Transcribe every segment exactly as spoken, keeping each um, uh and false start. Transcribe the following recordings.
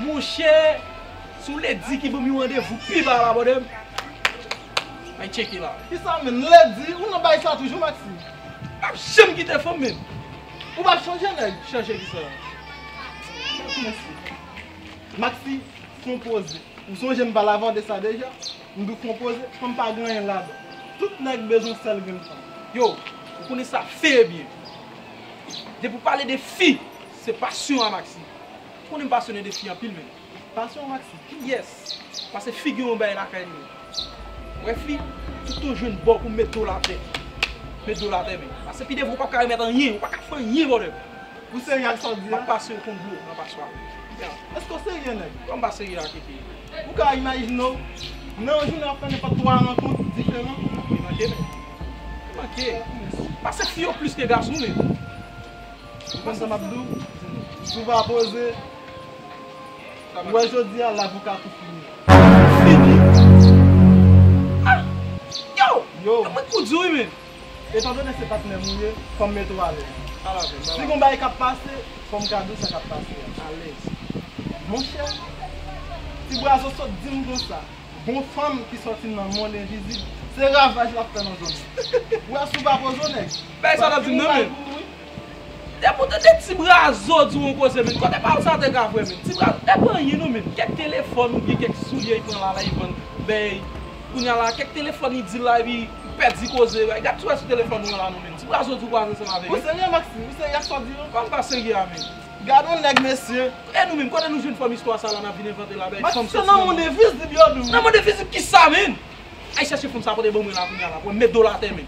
Monchè, si w ledi ki ban m yon randevou pi ba la, bòdè. Ay tcheke la. Kisa menm? Ledi, ou nan bay sa toujou, Maxi? M ap janm kite fanm menm. Ou p ap chanje, nèg? Chanje kisa? Maxi, fon poze. Ou sonje m pale avè w de sa deja? M di w fon poze, fanm pa gen anyen ladan. Tout nèg bezwen sèl grenn fanm. Yo, ou konnen sa fè byen. Depi w pale de fi, se pasyon a Maxi. Ou konnen m pasyone de fi anpil, men. Pasyon Maxi? Yes. Paske fi gen yon bagay lakay li, men. Wè fi, tout ou jwenn bò pou met do l atè. Met do l atè, men. Paske pi devan ou p ap ka remèt anyen, ou pa ka fè anyen, bòdè. Ou serye ak sa w di a? M ap pase w kon dlo nan paswa. Ya. Èske w serye, nèg? Kòman m pa serye ak epi? Ou ka imajine w, nan yon jounen w ap fè nenpòt twa rankont diferan? Li manke, men. Li manke. Paske fi yo plis ke gason, men. Ou konn sa m ap di w? Si w pa poze, ou wè jodi a, lavi w ka tou fini. Fini? Ah! Yo! Yo! Mwen kou di w, wi, men. Etandone se patnè m ou ye, fò m mete w alèz. Ala ven, ala. Si gon bagay k ap pase, fò m ka di w sa k ap pase a. Alèz. Monchè, Ti Brazo sot di m konsa, gon fanm ki sòti nan mond envizib, se ravaj l ap fè nan zòn nan. Ou wè si w pa poze w, nèg. Bagay sa w ap di m nan, men. Depi w tande Ti Brazo di w yon koze, men, kote pawòl sa te ka vrè, men? Ti Brazo, e pa anyen non, men. Kèk telefòn oubyen kèk soulye li pran la, la, li vann bèy. Kounye a la, kèk telefòn li di la, epi li pèdi koze. Gad ti wè sou telefòn ou an la non, men. Ti Brazo di w kwaze ansanm avèk li. Ou serye, Maxi? Ou serye ak sa w di yo? Kòman m pa serye a, men? Gad yon nèg, mesye. E nou menm, kote nou jwenn fòm istwa sa la, n ap vin envante la, bèy fanm soti nan mond envizib, yo di w. Nan mond envizib kisa, men? Ay chèche fanm sa pote ban mwen la kounye a la, pou mwen met do l atè, men.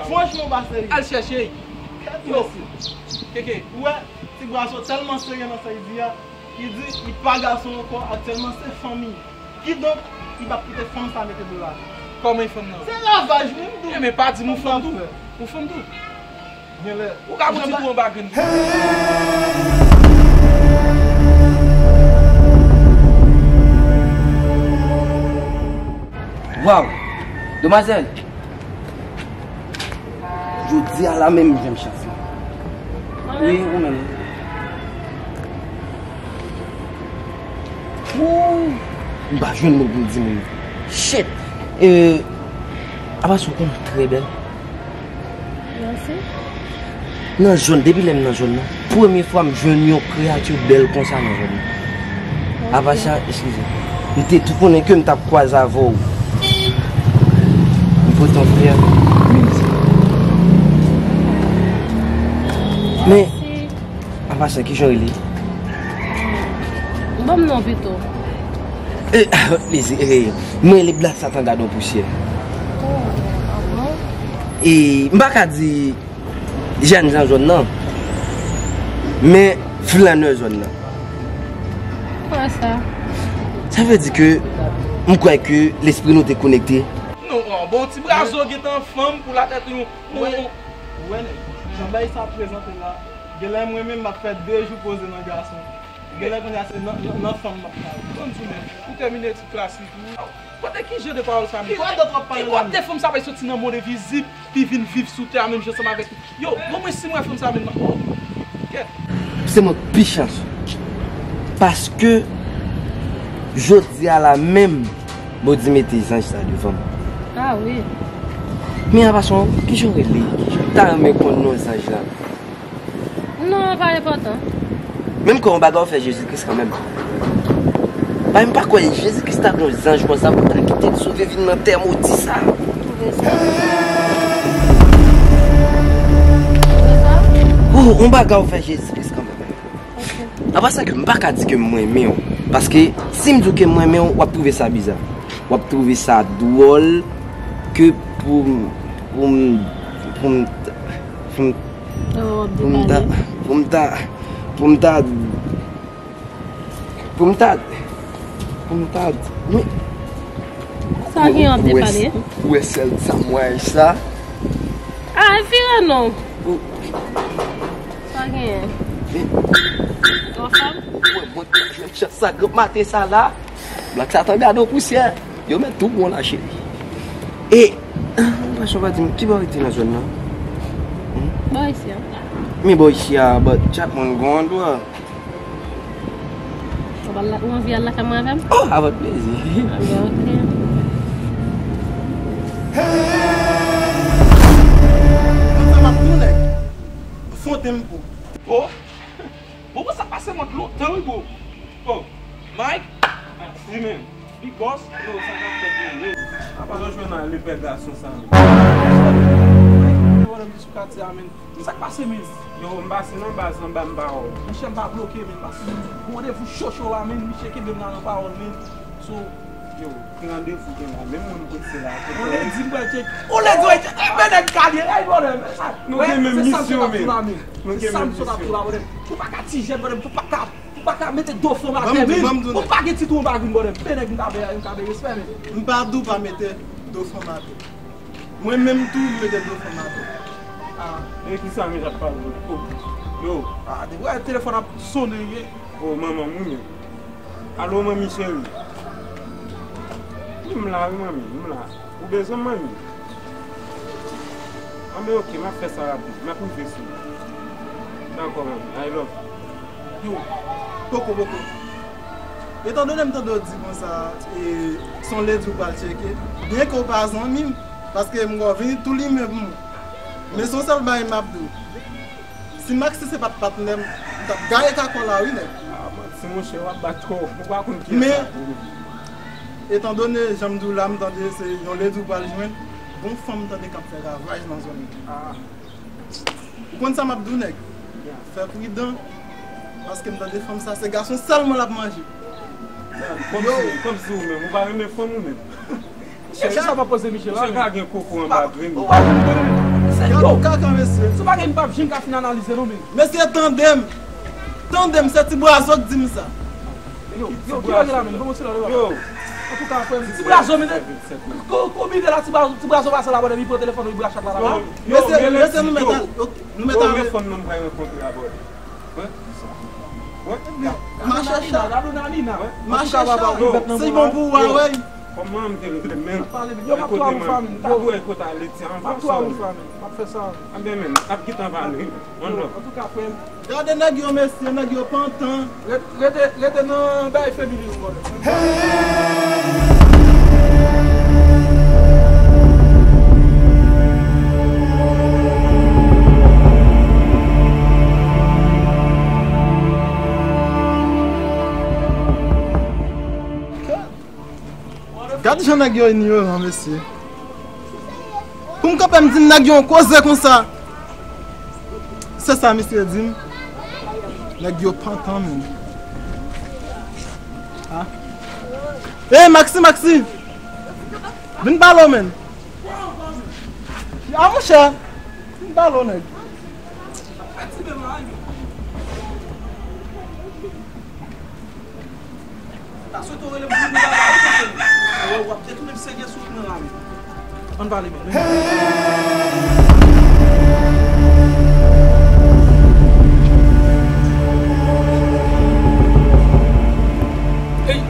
Franchman, w pa serye. Al chèche. Yo. Keke. Ou wè, Ti Brazo tèlman serye nan sa li di a, li di li pa gason ankò, aktyèlman se fanmi. Kidonk, li p ap kite fanm sa mete do l atè. Kòman e fanm nan? Se ravaj, wi, m di w. E men pa di m ou fanm tou. Ou fanm tou. Genlè. Ou ka gon ti twon bagay. Waw! Demwazèl! Jodi a la menm m jwenn chans lan. Wi, ou menm. Wouy! M pa jwenn mo pou m di moun. Shit! E, apa sou konn trè bèl. Mèsi. Nan zòn, depi lè m nan zòn nan, premye fwa m jwenn yon kreyati bèl konsa nan zòn nan. Apa sa, eskize. M te tou konnen ke m t ap kwaze avè w. M pote yon flè. Men, apa sa, kijan w rele? Ban m non pito. E, plezi, e, mwen rele Black Satan Gadon Pousyè. Oh, ah bon? E, m pa ka di jèn jan zòn nan, men flanè zòn nan. Kòman sa? Sa vle di ke m kwè ke lespri nou te konekte. Non, oh, bon, Ti Brazo gentan fanm pou latèt yon, yon, yon. Ou wè, nèg, jan bagay sa ap prezante la, genlè mwen menm m ap fè de jou poze nan gason. Genlè kounye a se nan, nan, nan fanm m ap pale. Ban m di w, men, ou tèmine etid klasik ou. Kote ki jan de pawòl sa, men? Ki kote, ki kote fanm sa pral soti nan mond envizib, pi vin viv sou tè a menm jan ansanm avèk nou? Yo, bon, mwen si mwen fanm sa menm, oh, kèt. Se mwen k pi chansou. Paske jodi a la menm, Bondye mete zanj sa devan m. Ah wi. Men an pasan, kijan w rele? Kijan w ta renmen konn non zanj la? Non, pa enpòtan. Menm ke yon bagay ou fè Jezi Kris kanmenm. Bay m pa kwè Jezi Kris ta gen yon zanj konsa pou ta kite l sove vin nan tè modi sa. Twouve sa. Twouve sa? Oh, yon bagay ou fè Jezi Kris kanmenm. Ok. Apa sa ke m pa ka di ke m renmen w. Paske si m di w ke m renmen w, w ap twouve sa biza. W ap twouve sa dwòl ke pou m, pou m, pou m, pou m, pou m ta, pou m ta, pou m ta, pou m ta, pou m ta, men. Sa gen w ap depale? Ou wè sèl samway sa? Ah, vire non. Sa genyen? Ou anfòm? Mwen jwenn chans sa granm maten sa la. Black Satan gade yon pousyè. Yo met tou bon la, cheri. E, ah, mwen pa chonje di m, ki bò rete nan zòn nan? Hmm? Bò isi a. Mi bò isi a, but chat moun gon dwa. Ou anvi al lakay mwen avè m? Oh, avèk plezi. Ah, ben, ok. Konn sa m ap tounen. Fwonte m pou. Oh! Bon, bon, sa pase mwen lontan, wi, bro. Oh, Mike, mèsi, men. Big Boss, yo, sa k ap fèt, men, yo. Apa yo jwenn nan lepè gason sa, men. Mwen menm ki sou katye a, men. Sa k pase, men? Yo, m pase nan baz anba, m pa wè w. Monchè, m pa bloke, men. M pase yon randevou cho, cho la, men. Misye kenbe m la nan pawòl, men. So, yo, ki randevou gen la? Menm moun prese la. On lè di m pral tcheke. On lè di w tcheke. Men nèg kalye, ey, bòdè, men sa. Nou gen menm misyon, men. Nou gen menm misyon. Se sa m sot ap di w la, bòdè. Ou pa ka ti jèn, bòdè. Ou pa ka, ou pa ka mete do fanm atè, men. Ou pa gen ti twou anba gri m, bòdè. Men nèg m ka bay, m ka bay respè, men. M pa di w pa mete do fanm atè. Mwen menm tou, m mete do fanm atè. Ah, e ki sa men ap pale? Oh, yo. Ah, depi wè telefòn ap sonnen, ye. Oh, manman m wi, men. Alo, manmi cheri. Wi, m la, wi, manmi, m la. Ou bezwen m, manmi? Anben, ok, m ap fè sa rapid. M ap rive sou ou. Dakò, manmi. I love you. Yo, poko, poko. Etandone m tande w di konsa, e, se yon ledi w pral tcheke. Byen ke w pa zanmi m, paske m wè w vini tou limen pou mwen. Men se yon sèl bagay m ap di w. Si Maxi se pa t patnè m, m t ap gaye kakò la wi, nèg. Ah, manti, monchè, w ap bat twò. Ou pa konn kiyès sa tou. Men, etandone jan m di w la, m tande se yon ledi w pral jwenn, gon fanm m tande k ap fè ravaj nan zòn nan. Ah. Ou konn sa m ap di w, nèg? Fè pridan, paske m tande fanm sa, se gason sèlman l ap manje. Kòmsi, kòmsi ou menm, ou pa renmen fanm ou menm? Chèf sa pa poze Michel la. Misye ka gen koko anba grenn. Ou pa vin konnen. Gad yon kaka, mesye. Si w pa gen, m p ap janm ka fin analize non, men. Mesye, tande m. Tande m, se Ti Bwazo k di m sa. Yo, yo, ki bagay la, men? Bon, se la, yo. Antouka, frè m, Ti Bwazo, men, ko-, konbite la, Ti Bwazo, Ti Bwazo pase la, bòdè, li pran telefòn, li bwè chat la, la, la. Mesye, mesye, nou mèt al, nou mèt al. Yo, men fanm nan m pral rankontre a, bòdè. Wè, sa. Wè. Mache chat. Mache chat. Se bon pou ou a, wè. Kòman m te regle men? Yo, m ap tou a ou fanmi. M ap tou a ou fanmi. M ap fè sa. Anben men, ap gentan pale. One love. Antouka, frè m. Gade nèg yo, mesye, nèg yo pantan. Ret-, rete, rete nan bay family nou, brother. Gad jan nèg yo inyoran, mesye. Pou m kanpe m di m nèg yo yon koze konsa. Se sa misye di m. Nèg yo pantan menm. Ha? Ey, Maxi, Maxi! Vin pale w, menn. A, monchè. Vin pale w, nèg. Ta swete w rele m pou nou bagay, ou konprann? Wè, w ap detounen m serye sou ou nan lari. Ann pale, men. Ey,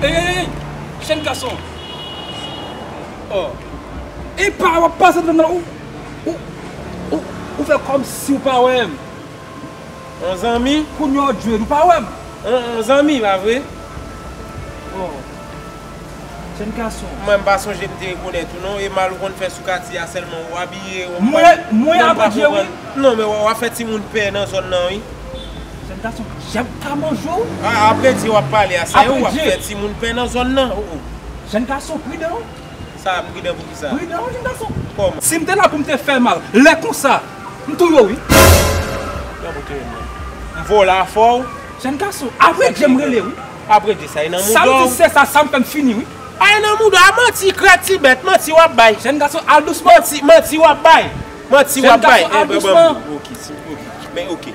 ey, ey, ey! Chenn gason! Oh. Epa, w ap pase devan m nan, ou, ou, ou, ou fè kòmsi w pa wè m. On zanmi? Kounye a w dwe, ou pa wè m. On, on zanmi, pa vre? Oh. Jèn gason. Mwen, m pa sonje m te rekonèt ou non. E mal ou konn fè sou katye a sèlman, ou abiye, ou... Mwen, mwen, non, m pa abiye, wi, konprann. Non, men w, w ap fè timoun pè nan zòn nan, wi. Jèn gason, dyab ka manje w. A, apre di w ap pale a, sa yo, w ap fè timoun pè nan zòn nan. Oh, oh. Jèn gason, pridan. Sa, m pridan pou kisa? Pridan, jèn gason. Kòman? Si m te la pou m te fè mal, lè konsa, m touye w, wi. Jan pou touye m nan? M vole afè w. Jèn gason, apre di m rele, wi. Apre di sa, e nan mouda w. Sa m di se sa, sa m fè m fini, wi. A, e nan mouda w, manti, krèt ti bèt, manti w ap bay. Jèn gason, al dousman. Manti, manti w ap bay. Manti w ap bay. Jèn gason, al dousman. Ok, si, ok. Men, ok.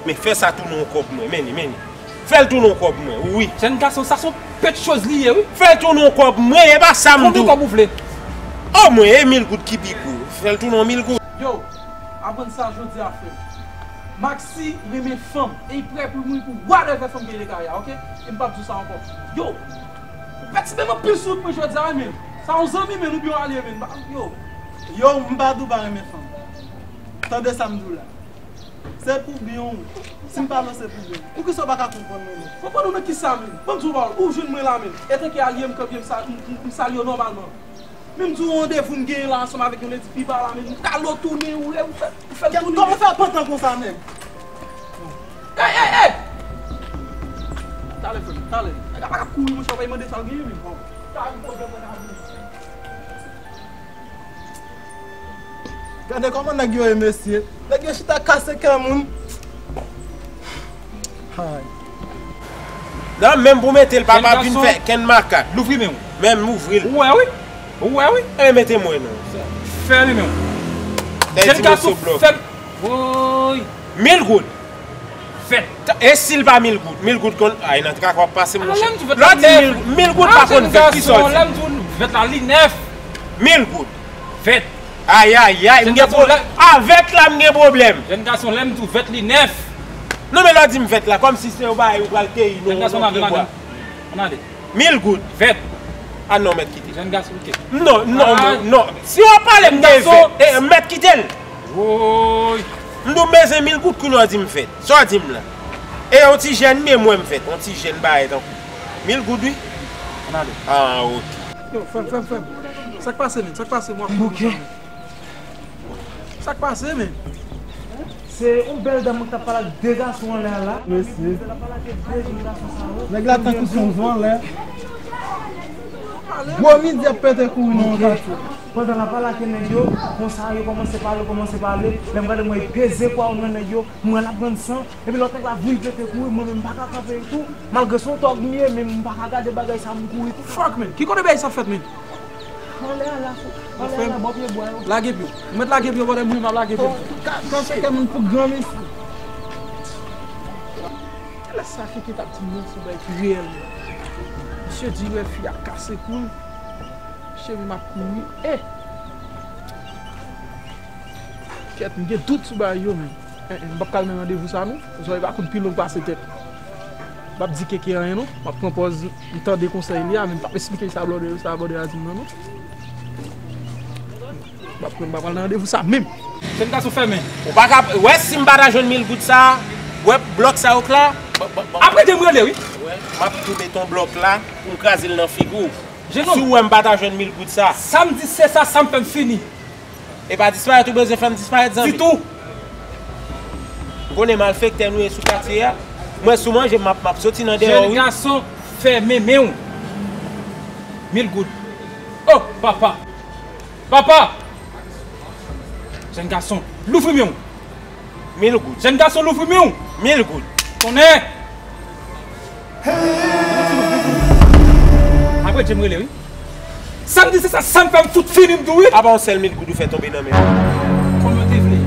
Men fè sa tounen yon kòb mwen. Men li, men li. Fè l tounen yon kòb mwen, wi. Jèn gason, sa se yon pèt choz li ye, wi. Fè l tounen yon kòb mwen, e pa sa m di w. Konbyen kòb ou vle? O mwen, e mil goud ki pi gwo. Fè l tounen yon mil goud. Yo, aprann sa jodi a, frè m. Maxi renmen fanm e li prè pou l mouri pou whatever fanm ke li dekare a, oke? E m p ap di w sa ankò. Yo, ou pètibe m anpil sou wout mwen jodi a, wi, men. Sa yon zanmi, men, oubyen yon alye, men. Yo. Yo, m pa di w pa renmen fanm. Tande sa m di w la. Se pou byen w. Si m pale w, se pou byen w. Poukisa w pa ka konprann mwen menm? Konprann ou nan kisa, men? Ban m di w yon pawòl. Ou jwenn mwen la, men. Etanke alye, m kanpe, m sa-, m, m, m salye w nòmalman. Men m di w randevou m genyen la ansanm avèk yon ledi pi ba la, men m kale w tounen, ou, ou fè, ou fè l tounen. Kòman w fè pantan konsa, men? Ey, ey, ey! Talè, frè m, talè. Nèg la pa ka kouri, monchè, w pa mande sa l genyen, men. Bon. Sa yon pwoblèm mwen avè w. Gade kòman nèg yo ye, mesye. Nèg yo chita kase kè moun. Hay. Non, menm pou mete l, papa vin fè kenn makak. Louvri men w. Menm ouvri l. Ou wè wi. Ou wè wi. E mete mwen non. Fèmen men w. Jèn gason, fèm. Woy. Mil goud. Vèt. E si l pa mil goud? Mil goud konn, ay, nan traka w ap pase, monchè. Lè w di mil, mil goud pa konn vèt, kisa w di? Lè m di w vèt la, li nèf. Mil goud. Vèt. Ay, ay, ay, m gen pwoblèm. A, vèt la, m gen pwoblèm. Jèn gason, lè m di w vèt, li nèf. Non, men lè w di m vèt la, kòmsi se yon bagay ou pral keyi nan, nan pyebwa. Ann ale. Mil goud. Vèt. A non, mèt kite. Jèn gason, kite. Non, non, non, non. Si w ap pale m de vèt, e, mèt kite l. Woy. M di w m bezwen mil goud, kounye a w di m vèt. Sa w di m la? E yon ti jèn, men mwen m vèt. Yon ti jèn bagay tankou. Mil goud, wi. Ann ale. Ah, ok. Yo, frè m, frè m, frè m. Sa k pase, menm? Sa k pase, mwen ap bouke. Sa k pase, menm? Se yon bèl dam mwen k t ap pale ak de gason anlè a la. Mesye. Nèg la tankou se yon vòlè. Gwo midi ap pete kouri nan yon katye. Pandan l ap pale ak nèg yo, konsa yo kòmanse pale, kòmanse pale. Lè m gade m wè peze kwa yo nan nèg yo, m wè l ap rann san. Epi lòt nèg la vin pete kouri, mwen menm m pa ka kanpe tou. Malgre se yon tòg m ye, men m pa ka gade bagay sa m kouri tou. Fuck, man. Ki kote bagay sa fèt, man? Anlè a la, anlè a la, bò pye bwa yo. Lage pye w. Ou mèt lage pye w, brother, mwen m ap lage pye m. Ka-, kase kè moun pou granmesi. Lè sa Keke t ap di m nan se yon bagay ki reyèl, men. Misye di lè fi a kase kou l, cheve m ap kouri. E! Kèt, m gen dout sou bagay yo, men. Eh, eh, m p ap ka al nan randevou sa non. Zòrèy pa konn pi long pase tèt. M p ap di Keke anyen non. M ap pran pòz, m tande konsèy li a, men m p ap esplike sa blòdè, sa blòdè a di m nan non. M p ap pran, m p ap al nan randevou sa menm. Jèn gason fèmen. Ou pa ka, wè si m pa ta jwenn mil goud sa, wè blòk sa yo k la. Apre de m rele wi. Wè, m ap tou met yon blòk la pou m kraze l nan figi w. Si w wè m pa ta jwenn mil goud sa. Sa m di se sa, sa m fè m fini. E pa disparèt ou bezwen fè m disparèt, zanmi? Ditou. Ou konnen malfektè nou ye sou katye a. Mwen sou manje, m ap, m ap soti nan deyò, wi. Jèn gason, fèmen men w. Mil goud. Oh, papa. Papa! Jèn gason, louvri men w. Mil goud. Jèn gason, louvri men w. Mil goud. Konnen! Apre Dye m rele wi. Sa m di se sa, sa m fè m fout fini m tou wi. Apa yon sèl mil goud ou fè tonbe nan men m? Konbyen w te vle?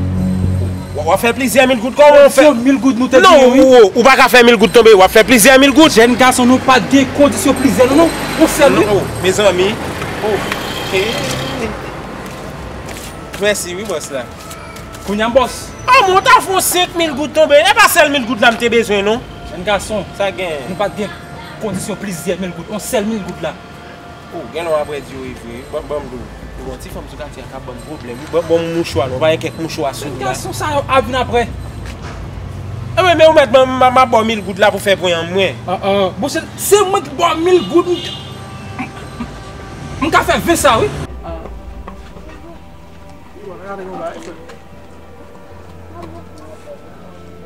W, w ap fè plizyè mil goud kòman w fè? Kondisyon mil goud nou te di wi. Non, ou, ou pa ka fè mil goud tonbe, w ap fè plizyè mil goud. Jèn gason, nou pa t gen kondisyon plizyè non, non. Yon sèl wi. Non, mezanmi. Oh. Mèsi wi bòs la. Kounye a m bòs. Ah, mwen ta fè yon senk mil goud tonbe. E pa sèl mil goud la m te bezwen non. Jèn gason. Sa gen? Nou pa t gen kondisyon plizyè mil goud. Yon sèl mil goud la. Oh, gen lè w ap rèd yo e vre. Ban, ban m di w. Ou gon ti fanm sou katye a k ap ban m pwoblèm. Ban, ban m mouchwa non. Pa gen kèk mouchwa sou ou la. Jèn gason sa yo ap vin apre. Enben, men ou mèt ban m, m, m ap ba w mil goud la pou fè pwen an mwen. Ah, ah. Bon, se, se mwen ki ba w mil goud. M, m, m ka fè ven sa wi.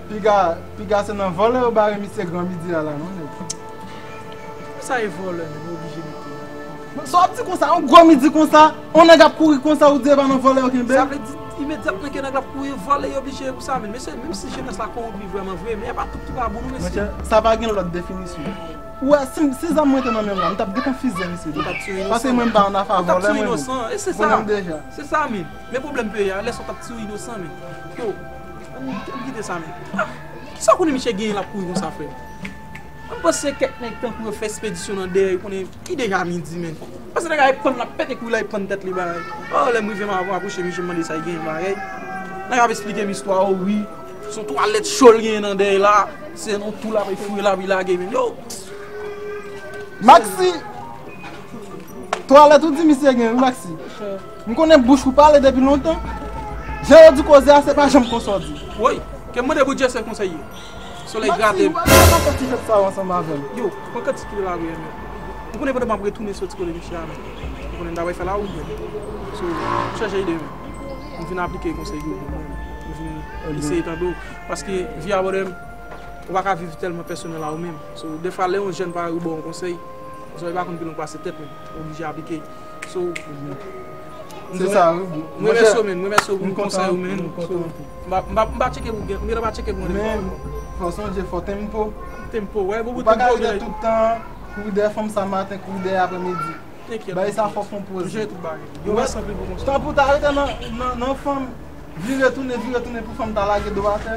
Piga, piga se nan vòlè yo bare misye gran midi a la non, nèg. Sa e vòlè, men, yo oblije mete. Sa w ap di konsa, yon gwo midi konsa, yon nèg ap kouri konsa, ou di e pa nan vòlè yo kenbe l? Sa vle di, imedyatman ke nèg la ap kouri, vòlè yo oblije pou sa, men. Mesye, menm si jenès la kowonpi vrèman vre, men e pa tout ki pa bon non, mesye. Monchè, sa pa gen lòt definisyon. Ou wè, si, si zam mwen te nan men m la, m t ap gentan fizye misye deja. Paske mwen m pa ann afè a vòlè mwen menm. Ou t ap tiye inosan, e se sa. Ou konnen m deja. Se sa, men. Men pwoblèm peyi a, lè sa w t ap tiye inosan, men. Yo, ann, ann kite sa, men. Ah, kisa w konnen misye genyen l ap kouri konsa, frè m? Mwen panse kèk nèg tankou yo fè espedisyon nan dèyè, yo konnen li deja midi, men. Mwen panse nèg la ap pann, l ap pete kouri la, ap pann tèt li bagay. Oh, lè m rive, m ap apwoche misye, m mande sa l genyen bagay. Nèg ap esplike m istwa, oh wi. Se yon twalèt cho l genyen nan dèyè la. Se nan tou l ap foure l ap lage, men yo. Maxi! Twalèt ou di misye gen, wi, Maxi. M konnen bouch ou pale depi lontan. Jan yo di koze a, se pa janm konsa w di. Woy, ke m mande pou Dye sèl konsèy yo. Solèy grate m. Maxi, ou pa ka fè ti jwèt sa yo ansanm avè m. Yo, pran kantite la wi, men. M konnen pandan m ap retounen soti kote misye a, men. M konnen m ta pral fè la ou byen. So, m chanje ide, men. M vin aplike konsèy yo, men. M vin eseye tande w. Paske vi a, brother, ou pa ka viv tèlman pèsonèl a ou menm. So, defwa, lè yon jèn parèy ou ba w yon konsèy, paske li pa konn pi lwen pase tèt li, ou oblije aplike. So, se sa, wi, bro. Mwen remèsye w, men. Mwen remèsye w pou konsèy ou, men. So, m pa, m pa, m pa tcheke pou gen, m gentan pa tcheke pou gen. Men, fò sonje, fò tempo. Tempo, wè, bon, ou pa ka rete tout tan, kouri dèyè fanm sa maten, kouri dèyè aprèmidi. Bagay sa fò fon poze. Ou jere tout bagay. Yo wè, san pli pou konsèy. Tanpri w ta rete nan, nan, nan fanm, vire tounen, vire tounen pou fanm ta lage do atè.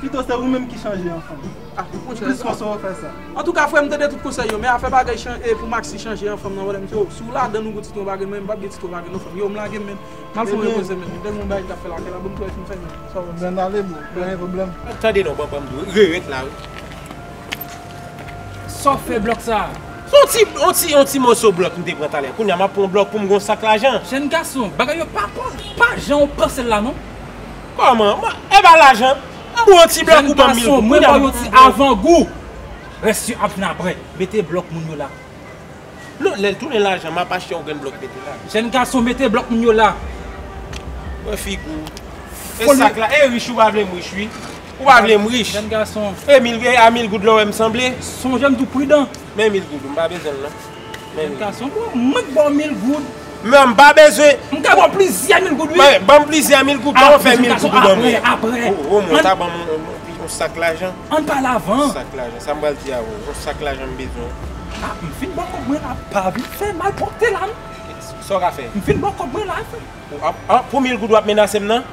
Pito se ou menm ki chanje an fanm. Ah, monchè, plis konsèy ou fè sa. Antouka, frè m, tande tout konsèy yo, men afè bagay chan-, e pou Maxi chanje an fanm nan, wè, m di, oh, si w ladann ou gon ti ton bagay, mwen, m p ap gen ti ton bagay, non, fanm. Yo, m lage m, men. M al fè yon repoze, men. M te gon bagay m t ap fè lakay la, bon, m twò fin fè, men. Sa w wè, m pral ale, bro. Pa gen pwoblèm. Tande non, ban, ban m di w, rewet la, wi. Sa w fè blòk sa a? Se yon ti, yon ti, yon ti moso blòk m te pran talè. Kounye a m ap pran yon blòk pou m gon sak lajan. Jèn gason, bagay yo pa, pa, pa jan w panse l la non. Kòman? Mwen, e pa lajan. M ba w yon ti blòk ou ban m mil goud. Jèn gason, mwen ba w yon ti avangou. Rès yo ap vin apre. Mete blòk moun yo la. Non, lè l tounen lajan, m ap achte yon grenn blòk mete la. Jèn gason, mete blòk moun yo la. Wè figi w. E sak la, e rich ou pa vle m rich, wi. Ou pa vle m rich. Jèn gason. E mil, e a mil goud la w wè m sanble. Sonje m tou pridan. Men mil goud, m pa bezwen l non. Men mil. Jèn gason, mwen k ba w mil goud. Men m pa bezwen. M ka ba w plizyè mil goud, wi. Ban m plizyè mil goud, ban m fè mil goud ou ban mwen. Apre, apre. O, o, mwen ta ban m yon, yon sak lajan. Ann pale avan. Sak lajan, sa m pral di a ou. Yon sak lajan m bezwen. Ah, m fin ba w kòb mwen la, pa vin fè malpwòpte la non. Sa w ka fè? M fin ba w kòb mwen la, frè. Pou mil goud w ap menase m nan?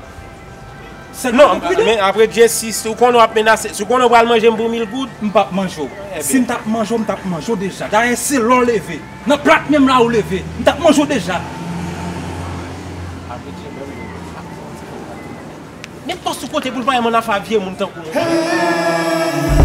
Non, men apre Dye, si, si w konnen w ap menase, si w konnen w pral manje m pou mil goud. M p ap manje w. Si m t ap manje w, m t ap manje w deja. Dayè, se lè w leve. Nan plat menm la ou leve. M t ap manje w deja. Nenpòt sou kote pou l pa yon afè a vye moun tankou mwen.